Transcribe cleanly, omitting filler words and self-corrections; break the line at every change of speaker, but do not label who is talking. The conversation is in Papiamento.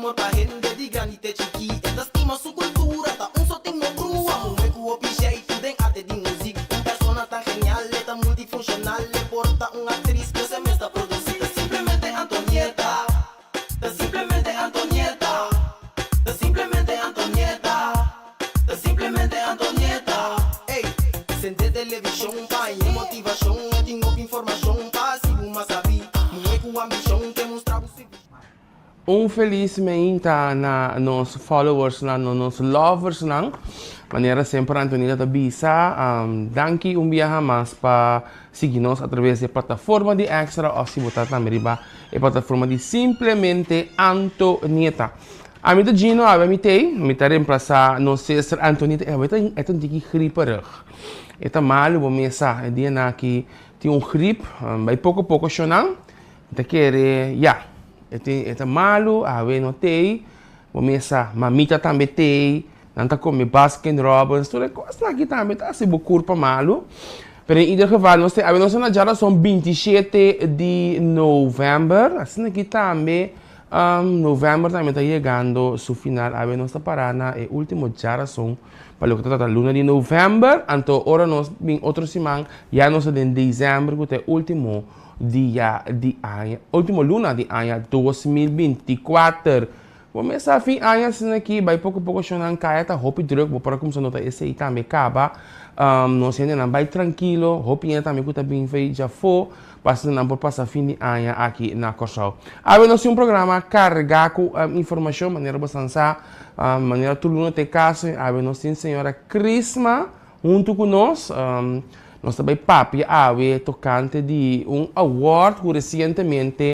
Amor pa hende di grandi te chikí. E ta stima su kultura, ta un so tin no brua. Muhé ku hopi jeitu den arte di muzik. Un persona tan genial, e ta multifunshonal. E por ta un aktris, pero e mes ta produsí. Ta simplemente Antonieta. Ta simplemente Antonieta. Ta simplemente Antonieta. Ta simplemente Antonieta. Ey, sende televishon pa haña motivashon. E tin hopi informashon pa hasi bo mas sabí. Muhé ku ambishon ke mustra bo su.
Un felis meinta na nos followers nan, na nos lovers nan. Manera semper Antonita ta bisa, danki un biaha mas pa sigui nos a traves di e plataforma di Extra of si bo ta tambe riba e plataforma di Simplemente Antonieta. Ami ta Gino, awe mi t'ei, mi ta reemplasa nos sister Antonita, e awe ta e ta un tiki grieperig. E ta malu bo mes sa, e dianan aki tin un griep, bai poko poko shonnan. Mi ta kere, ya, e tin, e ta malu, awe no t'ei, bo mes sa, mamita tambe t'ei, nan ta kome Baskin Robbins, tur e kosnan aki tambe ta hasi bo kurpa malu. Pero en ieder geval nos t'ei, awe nos ta na djarason 27 di novèmber, asina aki tambe novèmber tambe ta yegando su final, awe nos ta para na e ultimo djarason pa loke ta trata luna di novèmber, anto ora nos bin otro siman ya nos ta den desèmber ku ta e ultimo dia di aña, ultimo luna di aña 2024. Bo mester a fin aña asina aki bai poko poko shownan kaya ta hopi druk, bo por a kumsa nota esei tambe kaba. Nos hendenan bai trankilo, hopi hende tambe ku ta bin fei djafó pa asina nan por pasa fin di aña aki na Kòrsou. Awe nos tin un programa kargá ku informashon manera bo san sa, manera tur luna ta e kaso, awe nos tin señora Crisma huntu ku nos. Nos ta bai papia awe tokante di un award ku resientemente.